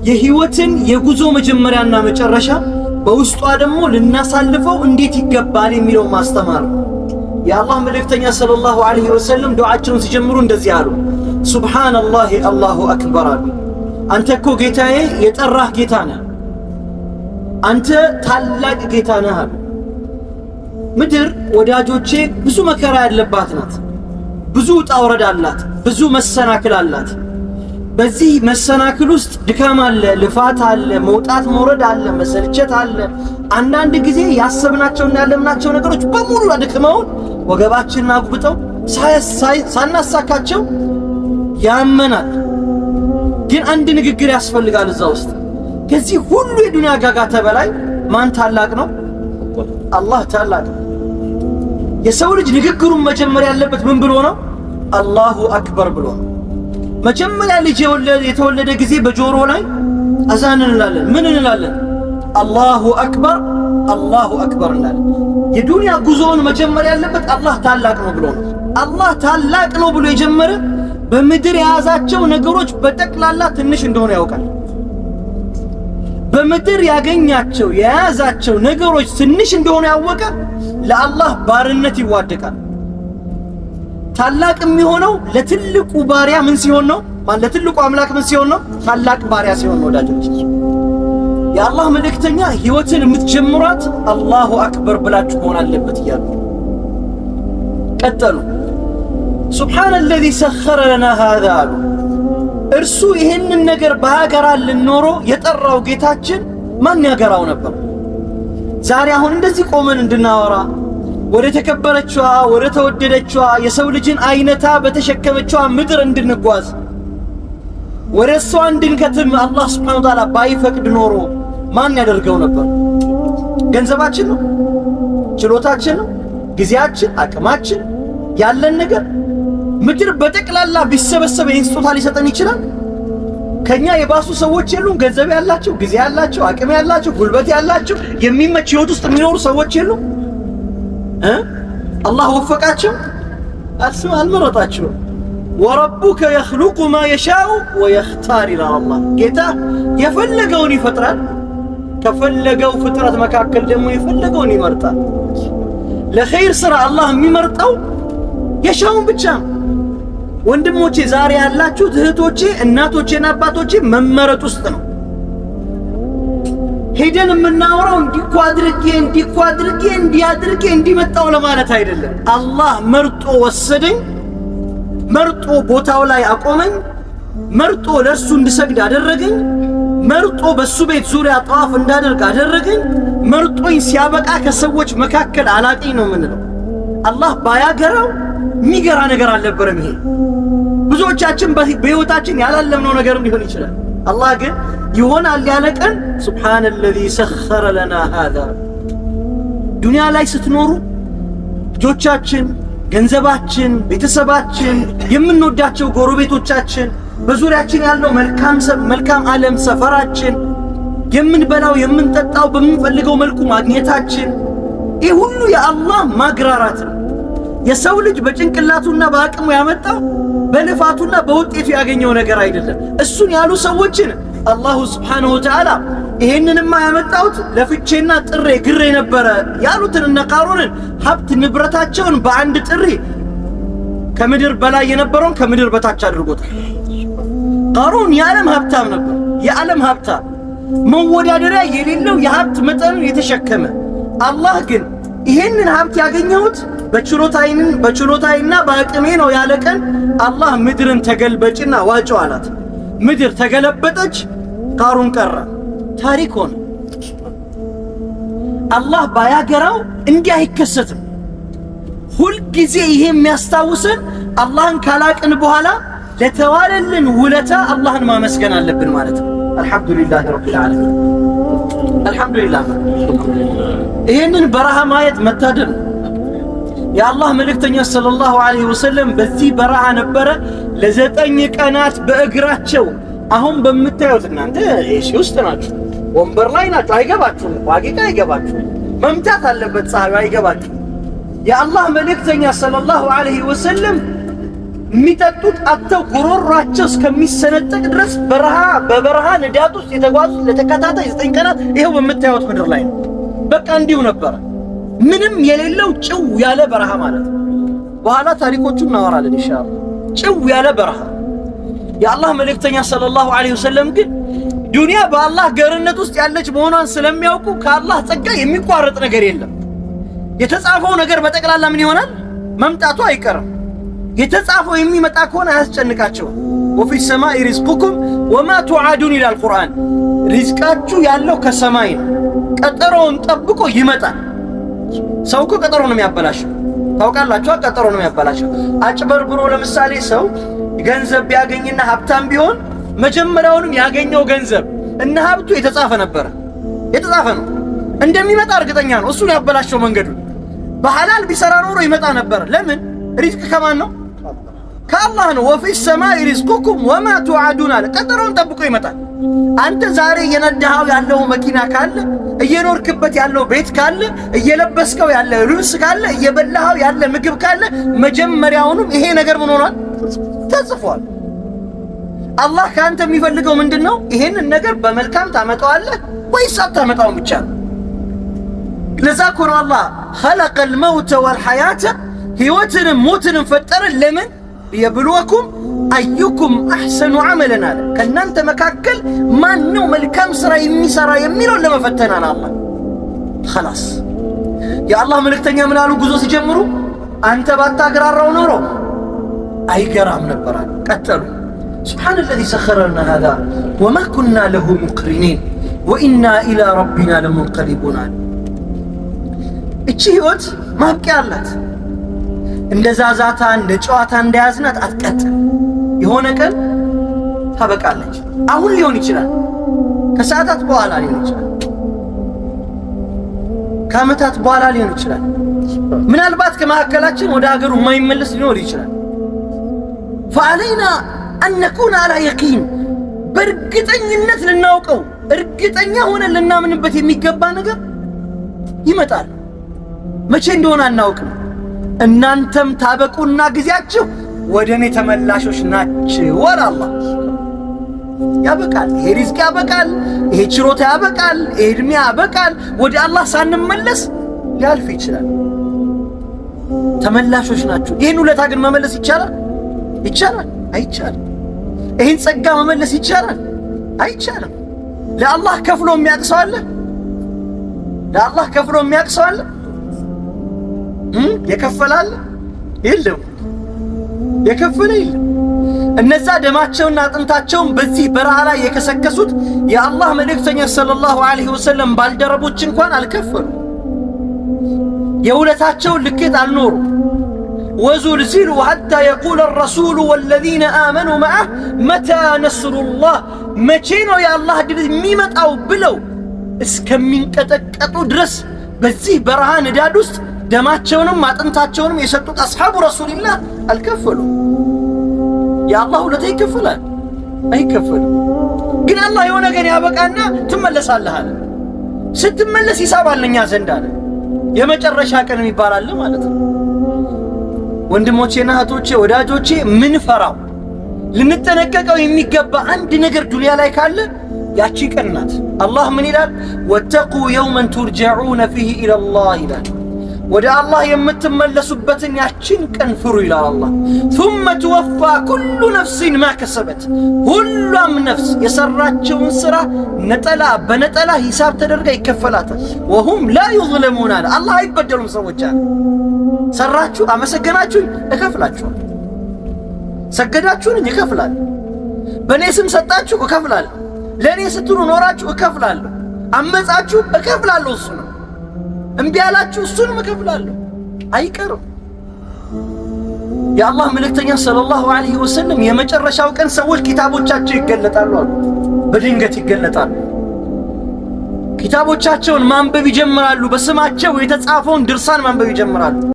የህይወትን የጉዞ መጀመሪያና መጨረሻ በውስጧ ደግሞ ልናሳልፈው እንዴት ይገባል የሚለው ማስተማር ነው። የአላህ መልእክተኛ صلى الله عليه وسلم ዱዓቸውን ሲጀምሩ እንደዚህ አሉ፣ سبحان الله الله أكبر አሉ። አንተ እኮ ጌታዬ የጠራህ ጌታ ነህ፣ አንተ ታላቅ ጌታ ነህ አሉ። ምድር ወዳጆቼ ብዙ መከራ ያለባት ናት። ብዙ ውጣ ውረድ አላት። ብዙ መሰናክል አላት። በዚህ መሰናክል ውስጥ ድካም አለ፣ ልፋት አለ፣ መውጣት መውረድ አለ፣ መሰልቸት አለ። አንዳንድ ጊዜ ያሰብናቸውና ያለምናቸው ነገሮች በሙሉ አድክመውን ወገባችንን አጉብጠው ሳናሳካቸው ያመናል። ግን አንድ ንግግር ያስፈልጋል እዛ ውስጥ። ከዚህ ሁሉ የዱንያ ጋጋታ በላይ ማን ታላቅ ነው? አላህ ታላቅ ነው። የሰው ልጅ ንግግሩን መጀመር ያለበት ምን ብሎ ነው? الله أكبر ብሎ ነው። መጀመሪያ ልጅ የተወለደ ጊዜ በጆሮ ላይ አዛን እንላለን። ምን እንላለን? الله أكبر الله أكبر እንላለን። የዱንያ ጉዞውን መጀመር ያለበት አላህ ታላቅ ነው ብሎ ነው። አላህ ታላቅ ነው ብሎ የጀመረ በምድር የያዛቸው ነገሮች በጠቅላላ ትንሽ እንደሆነ ያውቃል። በምድር ያገኛቸው የያዛቸው ነገሮች ትንሽ እንደሆነ ያወቀ ለአላህ ባርነት ይዋደቃል። ታላቅ የሚሆነው ለትልቁ ባሪያ ምን ሲሆን ነው? ማን ለትልቁ አምላክ ምን ሲሆን ነው? ታላቅ ባሪያ ሲሆን ነው። ወዳጆች የአላህ መልእክተኛ ህይወትን የምትጀምሯት الله أكبر ብላችሁ መሆን አለበት እያሉ ቀጠሉ። سبحان الذي سخر لنا هذا አሉ። እርሱ ይህንን ነገር ባያገራልን ኖሮ የጠራው ጌታችን ማን ያገራው ነበር? ዛሬ አሁን እንደዚህ ቆመን እንድናወራ ወደ ተከበረችዋ ወደ ተወደደችዋ የሰው ልጅን አይነታ በተሸከመችዋ ምድር እንድንጓዝ ወደ እሷ እንድንከትም አላህ سبحانه وتعالى ባይፈቅድ ኖሮ ማን ያደርገው ነበር? ገንዘባችን ነው? ችሎታችን ነው? ጊዜያችን፣ አቅማችን፣ ያለን ነገር ምድር በጠቅላላ ቢሰበሰብ ይህን ስጦታ ሊሰጠን ይችላል? ከኛ የባሱ ሰዎች የሉም? ገንዘብ ያላቸው፣ ጊዜ ያላቸው፣ አቅም ያላቸው፣ ጉልበት ያላቸው፣ የሚመች ህይወት ውስጥ የሚኖሩ ሰዎች የሉም? አላህ ወፈቃቸው? አልመረጣቸውም። وربك يخلق ما يشاء ويختار ይላል አላህ። ጌታ የፈለገውን ይፈጥራል፣ ከፈለገው ፍጥረት መካከል ደግሞ የፈለገውን ይመርጣል። ለኸይር ስራ አላህ የሚመርጠው የሻውን ብቻ። ወንድሞቼ ዛሬ ያላችሁት እህቶቼ፣ እናቶቼና አባቶቼ መመረጥ ውስጥ ነው። ሄደን የምናወራው እንዲህ እኮ አድርጌ እንዲህ እኮ አድርጌ እንዲህ አድርጌ እንዲመጣው ለማለት አይደለም። አላህ መርጦ ወሰደኝ፣ መርጦ ቦታው ላይ አቆመኝ፣ መርጦ ለእርሱ እንድሰግድ አደረገኝ፣ መርጦ በሱ ቤት ዙሪያ ጠዋፍ እንዳደርግ አደረገኝ፣ መርጦኝ ሲያበቃ ከሰዎች መካከል አላቀኝ ነው የምንለው። አላህ ባያገራው የሚገራ ነገር አልነበረም። ይሄ ብዙዎቻችን በሕይወታችን ያላለምነው ነገርም ሊሆን ይችላል። አላህ ግን ይሆናል ያለ ቀን سبحان الذي سخر لنا هذا። ዱንያ ላይ ስትኖሩ ልጆቻችን፣ ገንዘባችን፣ ቤተሰባችን፣ የምንወዳቸው ጎረቤቶቻችን፣ በዙሪያችን ያለው መልካም ዓለም፣ ሰፈራችን፣ የምንበላው የምንጠጣው በምንፈልገው መልኩ ማግኘታችን ይህ ሁሉ የአላህ ማግራራት ነው። የሰው ልጅ በጭንቅላቱና በአቅሙ ያመጣው በልፋቱና በውጤቱ ያገኘው ነገር አይደለም። እሱን ያሉ ሰዎችን አላሁ ስብሓነሁ ወተዓላ ይሄንንማ ያመጣሁት ለፍቼና ጥሬ ግሬ ነበረ ያሉትን እነ ቃሩንን ሀብት ንብረታቸውን በአንድ ጥሪ ከምድር በላይ የነበረውን ከምድር በታች አድርጎታል። ቃሩን የዓለም ሀብታም ነበር። የዓለም ሀብታም መወዳደሪያ የሌለው የሀብት መጠኑን የተሸከመ፣ አላህ ግን ይሄንን ሀብት ያገኘሁት በችሎታዬና በአቅሜ ነው ያለ ቀን አላህ ምድርን ተገልበጭና ዋጨው አላት። ምድር ተገለበጠች፣ ቃሩን ቀረ፣ ታሪክ ሆነ። አላህ ባያገራው እንዲህ አይከሰትም። ሁልጊዜ ይሄ የሚያስታውሰን አላህን ካላቅን በኋላ ለተዋለልን ውለታ አላህን ማመስገን አለብን ማለት ነው። الحمد لله رب العالمين الحمد لله። ይሄንን በረሃ ማየት መታደል ነው። የአላህ መልእክተኛ صلى الله عليه وسلم በዚህ በረሃ ነበረ ለ9 ቀናት በእግራቸው። አሁን በምታዩት እናንተ AC ውስጥ ናችሁ፣ ወንበር ላይ ናችሁ። አይገባችሁም፣ حقيقة አይገባችሁም። መምታት አለበት ፀሐዩ፣ አይገባችሁም። የአላህ መልእክተኛ صلى الله عليه وسلم የሚጠጡት አጥተው ጉሮሯቸው እስከሚሰነጠቅ ድረስ በረሃ በበረሃ ንዳድ ውስጥ የተጓዙት ለተከታታይ 9 ቀናት ይኸው በምታዩት ምድር ላይ ነው። በቃ እንዲሁ ነበረ። ምንም የሌለው ጭው ያለ በረሃ ማለት ነው። በኋላ ታሪኮቹን እናወራለን ኢንሻአላህ። ጭው ያለ በረሃ። የአላህ መልእክተኛ ሰለላሁ ዐለይሂ ወሰለም ግን ዱንያ በአላህ ገርነት ውስጥ ያለች መሆኗን ስለሚያውቁ ከአላህ ጸጋ የሚቋረጥ ነገር የለም። የተጻፈው ነገር በጠቅላላ ምን ይሆናል? መምጣቱ አይቀርም። የተጻፈው የሚመጣ ከሆነ አያስጨንቃቸውም። وفي السماء رزقكم وما توعدون ይላል ቁርአን። ሪዝቃችሁ ያለው ከሰማይ ነው። ቀጠሮውን ጠብቆ ይመጣል። ሰው እኮ ቀጠሮ ነው የሚያበላሸው። ታውቃላችሁ፣ ቀጠሮ ነው የሚያበላሸው። አጭበርብሮ ለምሳሌ ሰው ገንዘብ ቢያገኝና ሀብታም ቢሆን መጀመሪያውንም ያገኘው ገንዘብ እና ሀብቱ የተጻፈ ነበረ፣ የተጻፈ ነው። እንደሚመጣ እርግጠኛ ነው። እሱን ያበላሸው መንገዱን። በሐላል ቢሰራ ኖሮ ይመጣ ነበር። ለምን? ሪዝቅ ከማን ነው? ከአላህ ነው። وفي السماء رزقكم وما توعدون አለ። ቀጠሮውን ጠብቆ ይመጣል። አንተ ዛሬ እየነዳኸው ያለው መኪና ካለ፣ እየኖርክበት ያለው ቤት ካለ፣ እየለበስከው ያለ ልብስ ካለ፣ እየበላኸው ያለ ምግብ ካለ መጀመሪያውንም ይሄ ነገር ምን ሆኗል? ተጽፏል። አላህ ከአንተ የሚፈልገው ምንድን ነው? ይሄንን ነገር በመልካም ታመጣዋለህ ወይስ አታመጣውም ብቻ ነው። ለዛ እኮ ነው አላህ خلق الموت والحياة፣ ህይወትንም ሞትንም ፈጠረ። ለምን? ليبلوكم أيكم أحسن عملا አለ። ከእናንተ መካከል ማን ነው መልካም ሥራ የሚሠራ የሚለውን ለመፈተን አለ አላህ። خلاص፣ የአላህ መልእክተኛ ምን አሉ? ጉዞ ሲጀምሩ አንተ ባታግራራው ኖሮ አይገራም ነበር አሉ። ቀጠሉ። سبحان الذي سخر لنا هذا وما كنا له مقرنين وإنا إلى ربنا لمنقلبون አሉ። እቺ ህይወት ማብቂያ አላት። እንደ ዛዛታ እንደ ጨዋታ እንደያዝናት አትቀጥል። የሆነ ቀን ታበቃለች። አሁን ሊሆን ይችላል፣ ከሰዓታት በኋላ ሊሆን ይችላል፣ ከዓመታት በኋላ ሊሆን ይችላል። ምናልባት ከመካከላችን ወደ ሀገሩ የማይመለስ ሊኖር ይችላል። فعلينا أن نكون على يقين፣ በእርግጠኝነት ልናውቀው፣ እርግጠኛ ሆነን ልናምንበት የሚገባ ነገር ይመጣል። መቼ እንደሆነ አናውቅም። እናንተም ታበቁና ጊዜያችሁ ወደ እኔ ተመላሾች ናችሁ አለ አላህ። ያበቃል። ይሄ ሪዝቅ ያበቃል። ይሄ ችሮታ ያበቃል። ይሄ እድሜ ያበቃል። ወደ አላህ ሳንመለስ ሊያልፍ ይችላል። ተመላሾች ናችሁ። ይህን ውለታ ግን መመለስ ይቻላል? ይቻላል? አይቻልም። ይህን ጸጋ መመለስ ይቻላል? አይቻልም። ለአላህ ከፍሎ የሚያውቅ ሰው አለ? ለአላህ ከፍሎ የሚያውቅ ሰው አለ? የከፈለ አለ? የለም። የከፈለ የለም። እነዛ ደማቸውና አጥንታቸውን በዚህ በረሃ ላይ የከሰከሱት የአላህ መልእክተኛ ሰለላሁ ዐለይሂ ወሰለም ባልደረቦች እንኳን አልከፈሉ። የውለታቸውን ልኬት አልኖሩ። وزلزلوا حتى يقول الرسول والذين آمنوا معه متى نصر الله፣ መቼ ነው የአላህ ድል የሚመጣው ብለው እስከሚንቀጠቀጡ ድረስ በዚህ በረሃ ንዳድ ውስጥ ደማቸውንም አጥንታቸውንም የሰጡት አስሓቡ ረሱሊላህ አልከፈሉ። የአላህ ውለታ ይከፈላል? አይከፈልም። ግን አላህ የሆነ ቀን ያበቃና ትመለሳለህ አለ። ስትመለስ ሂሳብ አለ እኛ ዘንድ አለ። የመጨረሻ ቀን የሚባል አለ ማለት ነው። ወንድሞቼና እህቶቼ፣ ወዳጆቼ፣ ምን ፈራው ልንጠነቀቀው የሚገባ አንድ ነገር ዱንያ ላይ ካለ ያቺ ቀን ናት። አላህ ምን ይላል? واتقوا يوما ترجعون فيه إلى الله ይላል። ወደ አላህ የምትመለሱበትን ያችን ቀን ፍሩ ይላል አላህ። ثم توفى كل نفس ما كسبت፣ ሁሏም ነፍስ የሰራቸውን ስራ ነጠላ በነጠላ ሂሳብ ተደርጋ ይከፈላታል። وهم لا يظلمون አለ አላህ፣ አይበደሉም ሰዎች አለ። ሰራችሁ፣ አመሰገናችሁኝ፣ እከፍላችኋል። ሰገዳችሁኝ፣ እከፍላለሁ። በእኔ ስም ሰጣችሁ፣ እከፍላለሁ። ለእኔ ስትሉ ኖራችሁ፣ እከፍላለሁ። አመጻችሁ፣ እከፍላለሁ። እሱ ነው። እምቢ ያላችሁ፣ እሱንም እከፍላለሁ። አይቀርም። የአላህ መልእክተኛ ሰለላሁ ዐለይሂ ወሰለም የመጨረሻው ቀን ሰዎች ኪታቦቻቸው ይገለጣሉ አሉ። በድንገት ይገለጣሉ። ኪታቦቻቸውን ማንበብ ይጀምራሉ። በስማቸው የተጻፈውን ድርሳን ማንበብ ይጀምራሉ።